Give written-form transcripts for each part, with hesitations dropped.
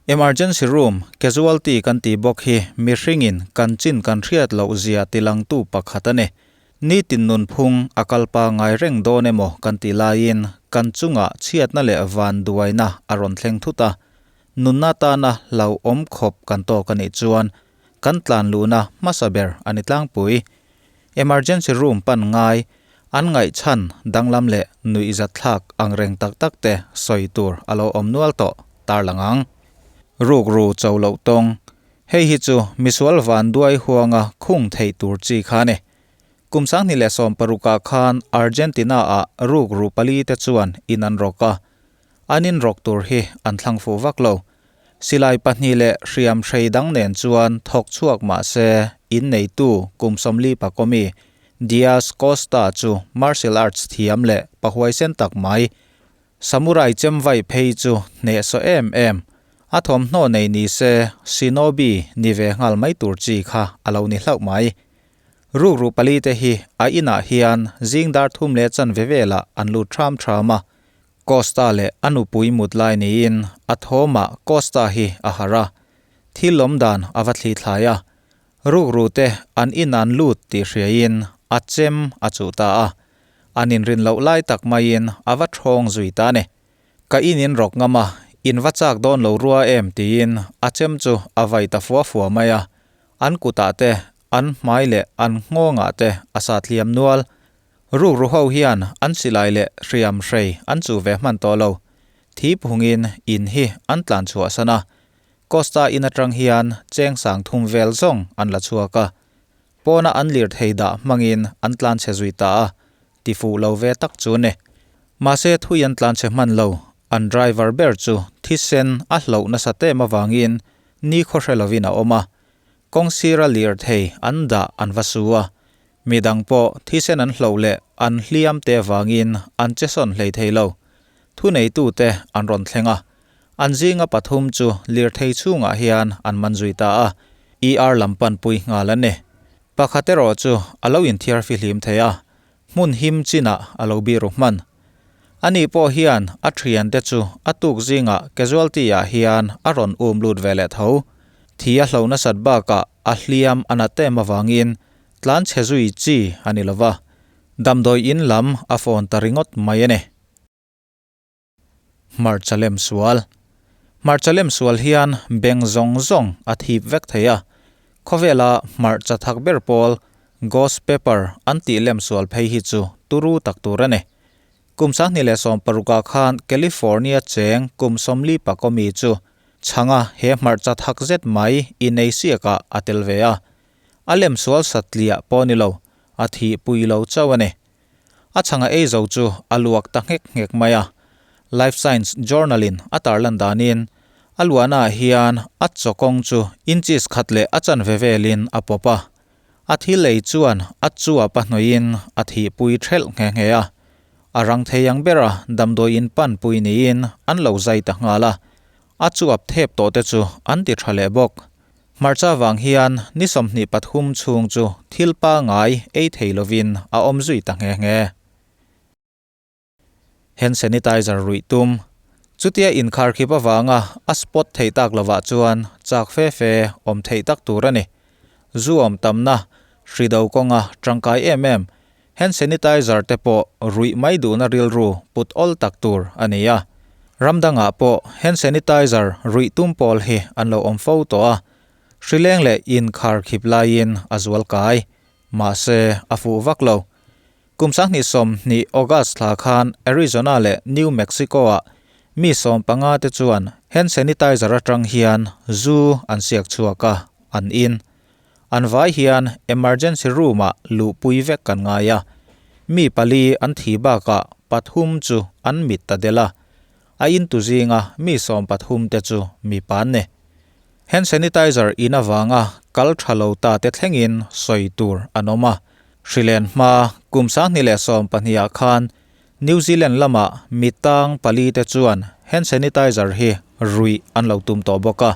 Emergency room, casualty kan tih bawk hi mihringin kan chin kan hriat loh zia tilangtu pakhat a ni. Nitin nunphung a kal pangngai reng dawn emaw kan tih laiin kan chungah chhiatna leh vanduaina a rawn thleng thut a. Nunna tana hlauhawm khawp kan tawk a nih chuan kan tlan luhna hmasa ber a ni tlangpui. Emergency room pan ngai, an ngaihchhan danglam leh nuihzatthlak ang reng tak tak te sawi tur a lo awm nual tawh tarlang ang. Rukru cho loh tawng, Hei hi chu misual vanduai huanga khung theih tur chi kha a ni. Kum 2016 ah khan Argentina ah rukru pali te chuan in an rawk a, an in rawk tur hi an thlang fuh vak lo. Silai pahnih leh hriam hrei dang nen chuan thawk chhuak mah se in neitu kum 40 pakawmi Diaz Costa chu martial arts thiam leh pahuaisen tak mai, samurai chem vai phei chu hnehsawh em em, a thawmhnaw nei ni se shinobi ni ve nghal mai tur chi kha a lo ni hlauh mai. Rukru pali te hi a inah hian zing dar thum leh chanve velah an lut thram thram a, Costa leh a nupui mut lai niin a thawmah Costa hi a harh a, thil lawm dan a va thli thlai a, rukru te an in an lut tih hriaiin a chem a chuh ta a, an inrin loh lai tak maiin a va thawng zui ta a ni. Ka in in rawk ngam a, in va chak dawn lo rua em tiin a chem chu a vai ta fua fua mai a, an kutah te, an hmai leh an nghawngah te a sat hliam nual. Rukru ho hian an silai leh hriam hrei an chuh ve hman tawh lo. Thi phungin in hi an tlan chhuah san a. Costa in atang hian cheng sang thum vel zawng an la chhuak a. Pawna an lirthei dah hmangin an tlan chhe zui ta a, ti fuh lo ve tak chu ni. Mahse thui an tlan chhe hman lo, an driver ber chu thisen a hloh nasa tem avangin ni khaw hre lovin a awm a. Kawng sira lirthei an dah an va su a. Midang pawh thisen an hloh leh an hliam te vangin an che sawn hlei thei lo. Thuneitute an rawn thleng a, an zinga pathum chu lirthei chhungah hian an man zui ta a, ER lam panpui nghal an ni. Pakhat erawh chu a lo inthiar fihlim thei a, hmun him chinah a lo biru hman. Ani pawh hian a thiante chu a tuk zingah casualty-ah hian a rawn um lut ve leh tho. Thi a hlo nasat bakah a hliam a nat em avangin Tlan chhe zui chi a ni lova, damdawi in lam a phone ta ringawt mai a ni. Hmarcha lem sual Hmarcha lem sual hian beng zawng zawng a thip vek thei a, khawvela hmarcha thak ber pawl ghost pepper an tih lem sual phei hi chu turu tak tur a ni. Kum 2016 ah khan California cheng kum 40 pakaw mi chu chhanga he hmarcha thak zet mai inei siakah a tel ve a, A lem sual satliah pawh ni lo, a thih pui lo chauh a ni. A chhanga ei zo chu a luak ta nghek nghek mai a. Life Science Journal-in a tarlan danin, a luahnaah hian a chaw kawng chu inches khat leh a chanve velin a pawp a. A thil ei chuan a chuap a hnawihin a thih pui thelh nghe nghe a. A rang thei ang bera damdawi in pan pui niin an lo zai ta nghal a. A chuap thep tawh te chu an ti tha leh bawk. Hmarcha vang hian ni 23 chhung chu thil pangai ei thei lovin a awm zui ta nghe nghe. Hand sanitizer ruih tum. Chutia inkharkhip avanga a spot theih tak lovah chuan chak fe fe awm theih tak tur a ni. Zu awm tamna, hri do kawnga tangkai em em, hand sanitizer te pawh ruih mai duhna rilru put awl tak tur a ni a. Ram dangah pawh hand sanitizer ruih tum pawl hi an lo awm fo tawh a, hrileng leh inkharkhip laiin a zual kai. Mahse, a fuh vak lo. Kum 2020 August thla khan Arizona leh New Mexico-ah mi 15 te chuan hand sanitizer atang hian zu an siak chhuak a, an in. An vai hian emergency room-ah luhpui vek kan ngai a, mi pali an thi bakah pathum chu an mit ta del a, a intu zinga mi 13 te chu mi pan ni. Hand sanitizer in avanga kal tha lo ta te thlengin sawi tur an awm a, hrilen hma kum 2012 ah khan New Zealand lamah mi tang pali te chuan hand sanitizer hi ruih an lo tum tawh bawk a,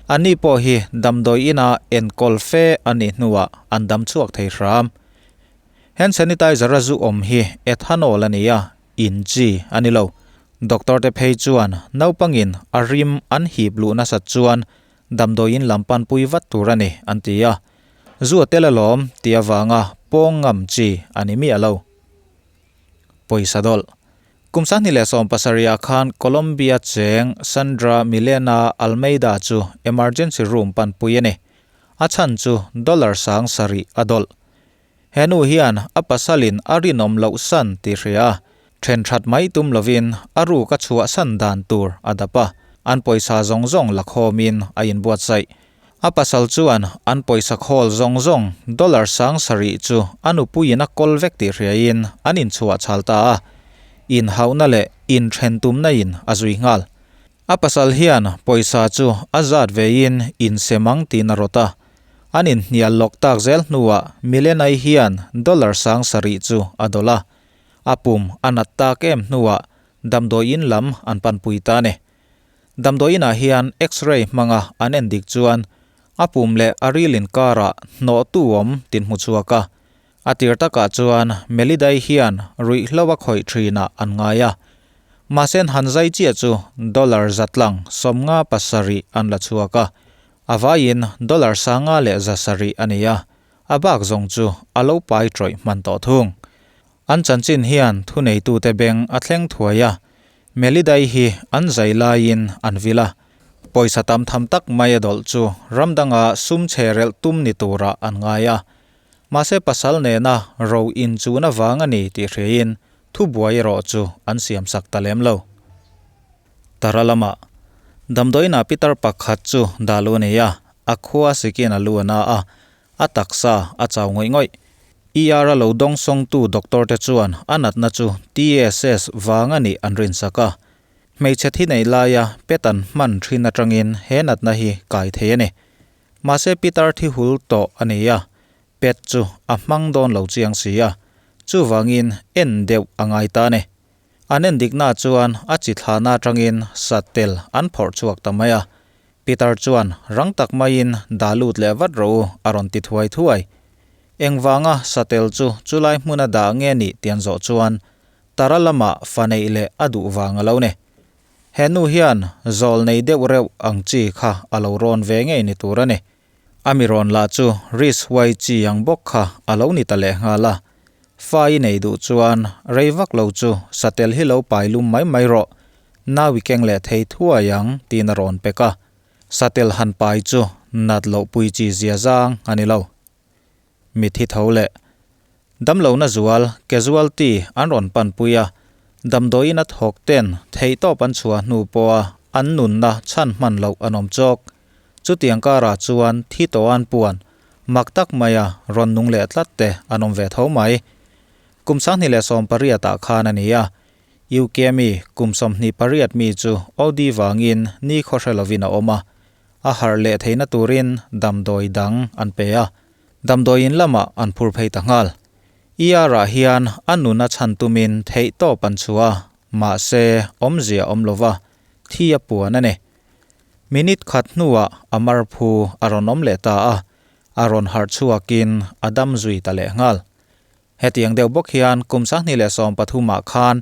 anni pawh hi damdawi ina enkawl fe a nih hnuah an dam chhuak thei hram. Hand sanitizer a zu awm hi ethanol a ni a, in chi a ni lo. Doctor te phei chuan naupangin a rim an hip luh nasat chuan damdawiin lam panpui vat tur a ni an ti a. Zu a tel alawm tih avanga pawng ngam chi a ni miah lo. Pawisa dawlh. Kum 2017 ah khan Colombia cheng Sandra Milena Almeida chu emergency room panpui a ni. A chhan chu dollar 7000 a dawlh. He nu hian a pasalin a rinawm loh san tih hria a, then that mai tum lovin a ruk a chhuah san dan tur a dap a, an pawisa zawng zawng la khawmin a inbuatsaih. A pasal chuan an pawisa khawl zawng zawng dollar 7000 chu a nupuiin a kawl vek tih hriain an inchhuah chhal ta a, inhauhna leh inthen tumna in a zui nghal. A pasal hian pawisa chu a zat vein insem ang tiin a rawt a, an inhnial lawk tak zel hnuah Milenai hian dollar 7000 chu a dawlh a, a pum a nat tak em hnuah damdawiin lam an panpui ta a ni. Damdawiinah hian X-ray hmanga an en dik chuan a pum leh a ril inkarah hnawhtu awm tin hmu chhuak a. A tir takah chuan Melidai hian ruihhlo a khawih thinah an ngai a. Mahse an han zai chiah chu dollar zatlang 57 an la chhuak a. A vaiin dollar 507 a ni a, a bak zawng chu a lo pai tawih hman tawh thung. An chanchin hian thuneitute beng a thleng thuai a, Melidai hi an zai laiin an vil a, pawisa tam tham tak mai a dawlh chu ram danga sum chhe relh tum ni turah an ngai a. Mahse pasal nena ro inchun avang a ni tih hriain thubuai erawh chu an siamsak ta lem lo. Tara lamah damdawiinah pitar pakhat chu dah lu a nei a, a khua sikin a lu a na a, a taksa a chau ngawih ngawih. ER a lo dawngsawngtu doctor te chuan a natna chu TSS vang a nih an rinsak a. Hmeichhe thi nei laia pet an hman thin atangin he natna hi kai thei a ni. Mahse pitar thi hul tawh a ni a, pet chu a hmang dawn lo chiang si a, chuvangin en deuh a ngai ta a ni. An en dikna chuan a chi thlahna atangin satel an phawrh chhuak ta mai a. Pitar chuan rang tak maiin dah lut leh vat rawh u a rawn ti thuai thuai. Engvanga satel chu chulai hmuna dah nge nih tian zawh chuan tara lamah fa neih leh a duh vang a lo ni. He nu hian zawl nei deuh reuh ang chi kha a lo rawn ve ngei ni tur a ni. A mi rawn lah chu Riz huai chi ang bawk kha a lo ni ta lehnghal a. Fa i nei duh chuan rei vak lo chu satel hi lo pai lum mai mai rawh, nau i keng leh thei thuai ang tiin a rawn pek a. Satel han pai chu nat loh pui chi zia zang a ni lo. Mithi tho leh damlohna zual, casualty, an rawn panpui a, damdawiin a thawk ten theihtawp an chhuah hnu pawha an nunna chhan hman loh an awm chawk. Chutiang karah chuan thi tawh an puan mak tak maia rawn nung leh tlat te an awm ve tho mai. Kum 2018 ah khan a ni a, UK mi kum 28 mi chu OD vangin ni khawhre lovin a awm a, a harh leh theihna turin damdawi dang an pe a, damdawiin lamah an phur phei ta nghal. ER ah hian a nun a chhan tumin theihtawp an chhuah a, mahse awmzia awm lova thi a puan a ni. Minute khat hnuah a marphu a rawn awm leh ta a, a rawn harh chhuakin a dam zui ta leh nghal. Hetiang deuh bawk hian kum 2013 ah khan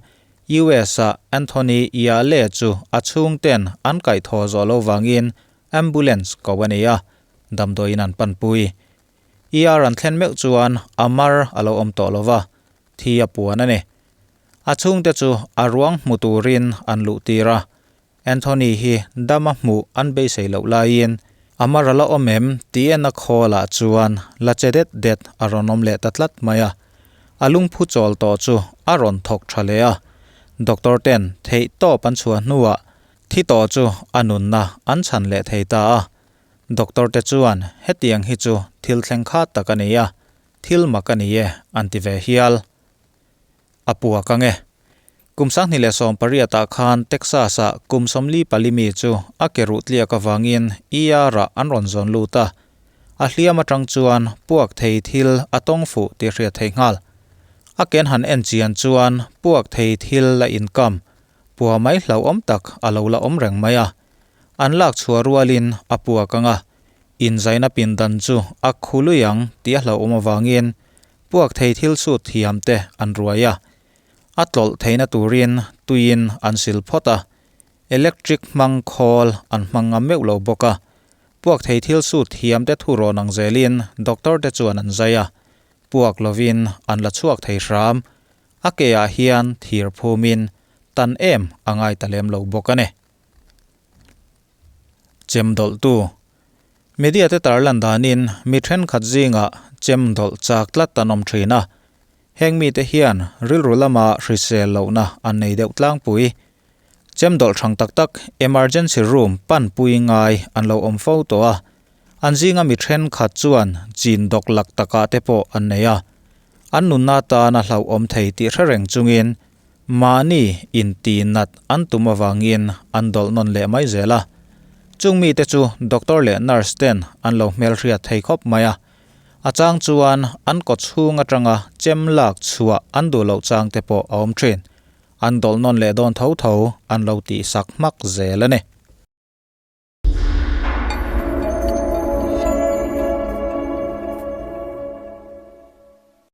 US ah Anthony Iale chu a chhungten an kaihthawh zawh lo vangin ambulance ko a ni a, damdawiin an panpui. ER an thlen meuh chuan a mar a lo awm tawh lo va, thi a puan a ni. A chhungte chu a ruang hmu turin an luh tir a, Anthony hi dama hmuh an beisei loh laiin a mar a la awm em tih en a khawlah chuan la che det det a rawn awm leh ta tlat mai a. A lungphu chawl tawh chu a rawn thawk tha leh a. Doctor ten theih tawp an chhuah hnuah thi tawh chu a nunna an chhan leh thei ta a. Doctor te chuan hetiang hi chu thil thleng khat tak a ni a, thil mak a ni e an ti ve hial. A puak ang e. Kum 2018 ah khan Texas ah kum 44 mi chu a ke ruh tliak avangin ER ah an rawn zawn lut a. A hliam atang chuan puak thei thil a tawng fuh tih hriat theih nghal. A ken han en chian chuan puak thei thil la inkam, pua mai hlauhawm tak a lo la awm reng mai a. An lak chhuah rualin a puak ang a, inzaina pindan chu a khului ang tih a hlauhawm avangin puak thei thil sut thiam te an ruai a. A tlawlh theihna turin tuiin an sil phawt a, electric hmang khawl an hmang ngam meuh lo bawk a. Puak thei thil sut thiamte thu rawn ang zelin doctor te chuan an zai a, puak lovin an la chhuak thei hram. A ke ah hian thir phumin tan em a ngai ta lem lo bawk a ni. Chem dawlhtu. Media te tarlan danin mi thenkhat zingah chem dawlh chak tlat an awm thin a. Heng mite hian rilru lama hrisel lohna an nei deuh tlangpui. Chem dawlh hrang tak tak emergency room panpui ngai an lo awm fo tawh a. An zinga mi thenkhat chuan chin dawk lak takah te pawh an nei a. An nunna tana hlauhawm thei tih hre reng chungin Mahni inti nat an tum avangin an dawlh nawn leh mai zel a. Chung mite chu doctor leh nurse ten an lo hmelhriat thei khawp mai a. A chang chuan an kaw chhung atanga chem lak chhuah an duh loh chang te pawh a awm thin. An dawlh nawn leh dawn tho tho an lo tihsak hmak zel a ni.